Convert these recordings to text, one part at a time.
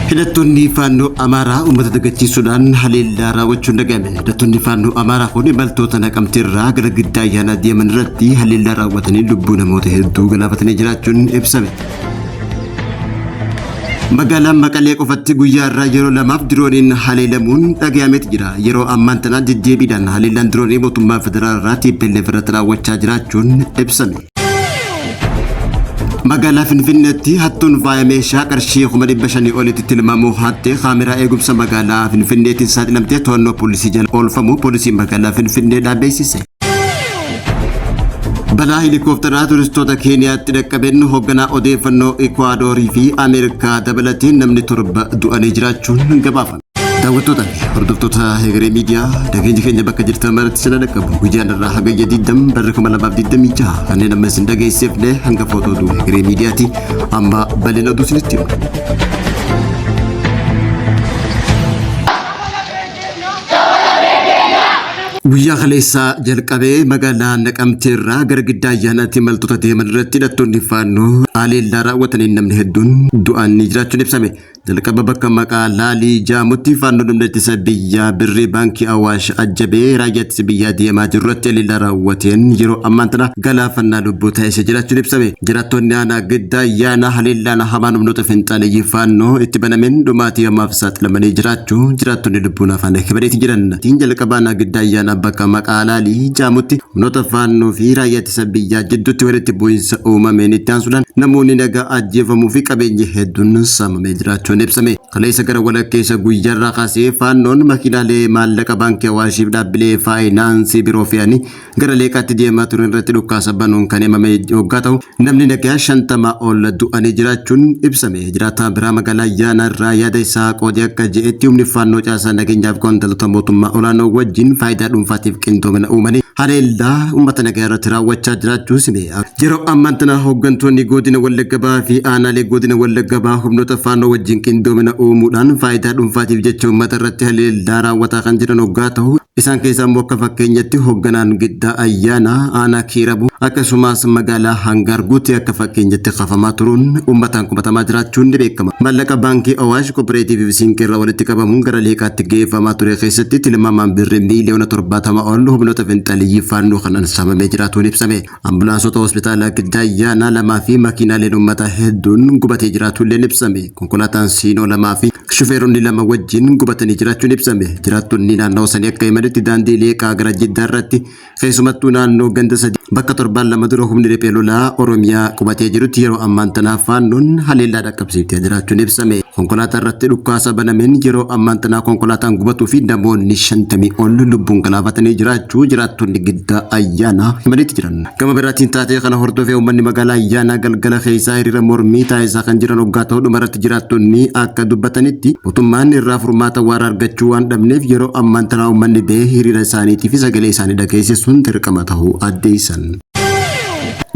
Hidhattoonni faannoo Amaaraa uummata dagachiisuudhaan haleellaa raawwachuun dhaga'ame. Hidhattoonni faannoo Amaaraa kun imaltoota Naqamtee irraa gara Giddaa Ayyaanaa deeman irratti haleellaa raawwatanii lubbuu namoota hedduu galaafatanii jiraachuun ibsame. Magaalaan Maqalee qofatti guyyaa irraa yeroo lamaaf dirooniin haleelamuun dhagayameeti jira. Yeroo ammaan tanaa deddeebiidhaan haleellaan diroonii mootummaa federaalaa irraa TPLF irratti raawwachaa jiraachuun ibsame. Magaalaa Finfinneetti hattuun faaya meeshaa qarshii 500,000 olitti tilmaamu hatte kaameraa eegumsa magaalaa Finfinneetiin saaxilamtee to'annoo poolisii jala oolfamu poolisiin magaalaa Finfinneedhaa beeksise. Balaa heelikooftaraa turistoota Keeniyaatti dhaqqabeen hoogganaa odeeffannoo Ikwaadorii fi Ameerikaa dabalatee namni 7 du'anii jiraachuun gabaafame. Daawwattoota fi hordoftoota Hegeree Miidiyaa nageenya keenya bakka jirtan maratti sina dhaqqabu. Guyyaan irraa hagayya 20 barri 2026 kanneen amma isin dhageessifne hanga footoo oduu Hegeree Miidiyaati. Amma bal'ina oduu isinitti hima. Guyyaa kaleessaa jalqabee magaalaa Naqamtee irraa gara Giddaa Ayyaanaatti imaltoota deeman irratti hidhattoonni faannoo haleellaa raawwataniin namni hedduun du'an ni jiraachuun ibsame. Jalqaba bakka maqaa Laalii Jaamutti faannoon humna ittisa biyyaa birrii baankii Awaash ajjabee raayyaa ittisa biyyaa deemaa jiru irratti haleellaa raawwateen yeroo ammaan tana galaafannaa lubbuu taasisee jiraachuun ibsame. Jiraattonni aanaa Giddaa Ayyaanaa haleellaan hamaan humnoota finxaaleyyii faannoo itti banameen dhumaatii hamaaf saaxilamanii jiraachuu jiraattonni lubbuun hafan himaniiti jiran. Tiin jalqaba aanaa Giddaa Ayyaanaa bakka maqaa Laalii Jaamutti humnoota faannoo fi raayyaa ittisa biyyaa jidduutti walitti bu'iinsa uumameen itti aansuudhaan namoonni nagaa ajjeefamuu fi qabeenyi hedduun saamamee jiraachuun ibsame. Kaleessa gara walakkeessa guyyaarraa kaasee faannoon makiinaalee maallaqa baankii Awaashiif dhaabbilee faayinaansii biroo fe'anii gara Leeqaatti deemaa turan irratti dhukkaasa banuun kan himame hoggaa ta'u namni nagaa 50 ol du'anii jiraachuun ibsame. Jiraataa biraa magaalaa Ayyaanaa irraa yaada isaa qoodee akka je'etti humni faannoo caasaa nageenyaaf qondaaltota mootummaa olaanoo wajjin faayidaa dhuunfaatiif qindoomina uumanii haleellaa uummata nagaa irratti raawwachaa jiraachuu hime. Yeroo ammaan tana hooggantoonni godina Wallagga Bahaa fi aanaalee godina Wallagga Bahaa humnoota faannoo wajjin qindoomina uumuudhaan faayidaa dhuunfaatiif jecha uummata irratti haleellaa raawwataa kan jiran hoggaa ta'u isaan keessaa immoo akka fakkeenyatti hoogganaan Giddaa Ayyaanaa aanaa Kiiramuu akkasumas magaalaa Hangaarguutti akka fakkeenyatti kafamaa turuun uummataan komatamaa jiraachuun ni beekama. Maallaqa baankii Awaash Kooperaatiivii fi Siinqee irraa walitti qabamuun gara Leeqaatti geeffamaa ture keessatti tilmaamaan birrii miiliyoona 70 ol humnoota finxaaleyyii faannoo kanaan saamamee jiraatuun ibsame. Ambulaansota hospitaala Giddaa Ayyaanaa lamaa fi makiinaaleen uummataa hedduun gubatee jiraatuulleen ibsame. Konkolaataan Siinoo lamaa fi shufeeronni 2 wajjin gubatanii jiraachuun ibsame. Jiraattonni naannawa sanii akka himanitti daandii Leeqaa gara Jiddaa irratti keessumattuu naannoo ganda 3 bakka torbaan 2 dura humni riphee lolaa Oromiyaa qubatee jirutti yeroo ammaan tanaa faannoon haleellaa dhaqqabsiiftee jiraachuun ibsame. Konkolaataa irratti dhukkaasa banameen yeroo ammaan tanaa konkolaataan gubatuu fi namoonni 50 ol lubbuun galaafatanii jiraachuu jiraattonni Giddaa Ayyaanaa himaniitti jiran. Gama biraatiin taatee kana hordofee uummanni magaalaa Ayyaanaa galgala keessaa hiriira mormii taasisaa kan jiran hoggaa ta'u dhumarratti jiraattonni akka dubbatanitti mootummaan irraa furmaata waaraa argachuu waan dhabneef yeroo ammaan tanaa uummanni ba'ee hiriira isaaniitii fi sagalee isaanii dhageessisuun dirqama ta'uu addeessan.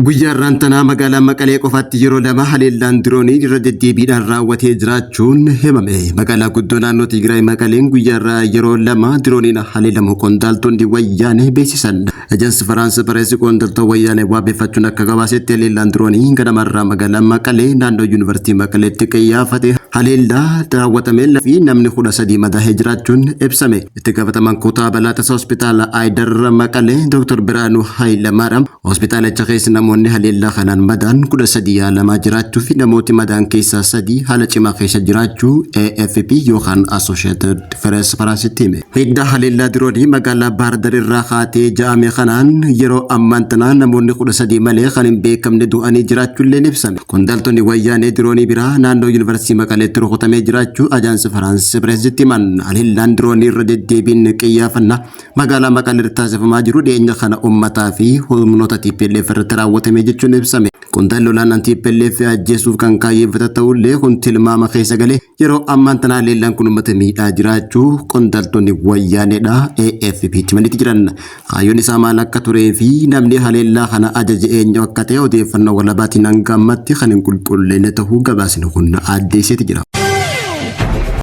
Guyyaa har'aan tanaa magaalaa Maqalee qofaatti yeroo 2 haleellaan diroonii irra deddeebiidhaan raawwatee jiraachuun himame. Magaalaa guddoo naannoo Tigraay Maqaleen guyyaa har'aa yeroo 2 dirooniin haleelamu qondaaltonni wayyaanee beeksisan. Ejensi Firaansi Pireesii qondaaltota wayyaanee waabeffachuun akka gabaasetti haleellaan diroonii ganamarraa magaalaa Maqalee naannoo Yuunivarsiitii Maqaleetti qiyyaafate haleellaa raawwatameen fi namni 13 madaa'ee jiraachuun ibsame. Itti gaafatamaan kutaa balaa tasaa hospitaala Aayidar Maqalee Dr. Biraanuu Hayilamaariyaam hospitaalicha keessa namoonni haleellaa kanaan madaan 13 yaalamaa jiraachuu fi namooti madaan keessaa 3 haala cimaa keessa jiraachuu AFP yookaan Associated Press Faransitti hime. Miidhaa haleellaa diroonii magaalaa Baahir irraa kaatee ja'ame kanaan yeroo ammaan tanaa namoonni 13 malee kan hin beekamne du'anii jiraachuullee ibsame. Qondaaltonni wayyaanee diroonii biraa naannoo Yuunivarsiitii Maqaleetti rukutamee jiraachuu Ajaansi Firaansi Pireesitti himan. Haleellaan diroonii irra deddeebiin qiyyaafannaa magaalaa Maqaleetti taasifamaa jiru dhiyeenya kana uummataa fi humnoota TPLF irratti raawwatame jechuun ibsame. Qondaalli olaanaan TPLF ajjeesuuf kan kaayyeeffate ta'ullee kun tilmaama keessa galee yeroo ammaan tana haleellaan kun uummata miidhaa jiraachuu qondaaltonni wayyaaneedha AFP himanitti jiran. Kaayyoon isaa maal akka turee fi namni haleellaa kana ajaje eenyu akka ta'e odeeffannoo walabaatiin hanga ammatti kan hin qulqulleenne ta'uu gabaasni kun addeesseeti jira.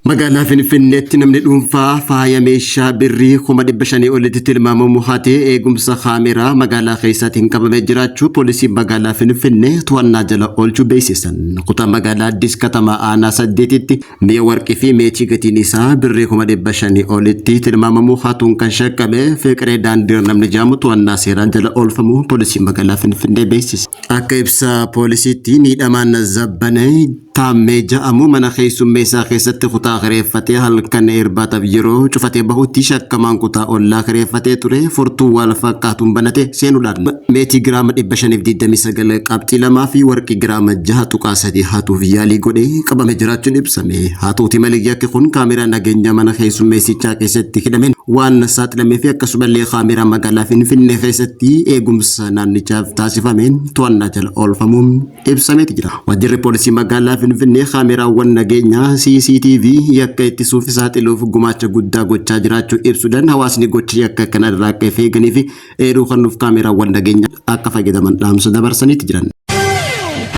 Magaalaa Finfinneetti namni dhuunfaa faaya meeshaa birrii 500,000 olitti tilmaamamu hatee eegumsa kaameraa magaalaa keessaatiin qabamee jiraachuu poolisiin magaalaa Finfinnee to'annaa jala oolchuu beeksisan. Kutaa magaalaa Addis Katamaa aanaa 8tti mi'a warqii fi meetii gatiin isaa birrii 500,000 olitti tilmaamamu hatuun kan shakkame Fiqiree Daandiir namni jedhamu to'annaa seeraan jala oolfamuu poolisiin magaalaa Finfinnee beeksise. Akka ibsa poolisiitti miidhamaan Zabbanee Taammee ja'amu mana keessummeessaa keessatti kutaa kireeffatee halkan irbaataaf yeroo cufatee bahutti shakkamaan kutaa ollaa kireeffatee ture furtuu wal fakkaatuun banate seenuudhaan meetii giraama 529 qabxii 2 fi warqii giraama 6.3 hatuuf yaalii godhee qabame jiraachuun ibsame. Haa ta'uti malee yakki kun kaameraa nageenya mana keessummeessichaa keessatti hidhameen waan saaxilamee fi akkasumallee kaameraa magaalaa Finfinnee keessatti eegumsa naannichaaf taasifameen to'annaa jala oolfamuun ibsameeti jira. Waajjirri poolisii magaalaa Finfinnee kaameraawwan nageenyaa CCTV yakka ittisuuf saaxiluuf gumaacha guddaa gochaa jiraachuu ibsuudhaan hawaasni gocha yakka kana irraa akka of eeganii fi eeruu kennuuf kaameraawwan nageenyaa akka fayyadaman dhaamsa dabarsaniiti jiran.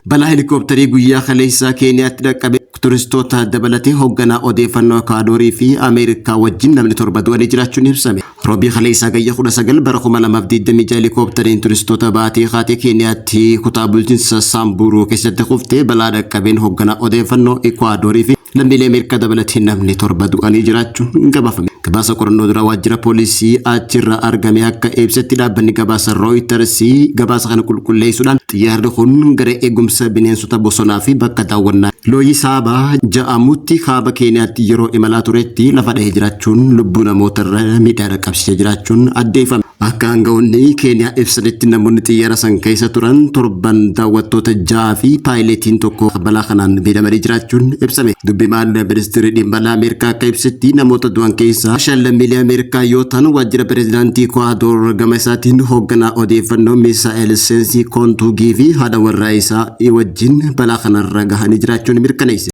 Balaa helikoophtarii guyyaa kaleessaa Keeniyaatti dhaqqabe turistoota dabalatee hoogganaa odeeffannoo Ekwaadoorii fi Ameerikaa wajjin namni 7 du'anii jiraachuun ibsame. Roobii kaleessaa gayya 19 bara 2026 helikoophteriin turistoota baatee kaatee Keeniyaatti kutaa bulchiinsa Saambuuruu keessatti kuftee balaa dhaqqabeen hoogganaa odeeffannoo Ekwaadoorii fi lammiilee Ameerikaa dabalatee namni 7 du'anii jiraachuun gabaafame. Gabaasa qorannoo duraa waajjira poolisii achirraa argame akka ibsetti dhaabbanni gabaasa Reuters gabaasa kana qulqulleessuudhaan xiyyaarri kun gara eegumsa bineensota bosonaa fi bakka daawwannaa Looyii Saabaa ja'amutti kaaba Keeniyaatti yeroo imalaa turetti lafa dhahee jiraachuun lubbuu namoota irra miidhaa dhaqqabsiisee jiraachuun addeeffame. Akka aanga'oonni Keeniyaa ibsanitti namoonni xiyyaara san keessa turan torban daawwattoota 6 fi paayileetiin tokko balaa kanaan miidhamanii jiraachuun ibsame. Dubbimaan ministeerri dhimma alaa Ameerikaa akka ibsetti namoota du'an keessaa 5 lammiilee Ameerikaa yoo ta'an waajjira pireezidaantii Ikuwaadoor gama isaatiin hoogganaa odeeffannoo Misaa'el Seensii Koontuugii fi haadha warraa isaa wajjin balaa kanarra gahanii jiraachuun mirkaneesse.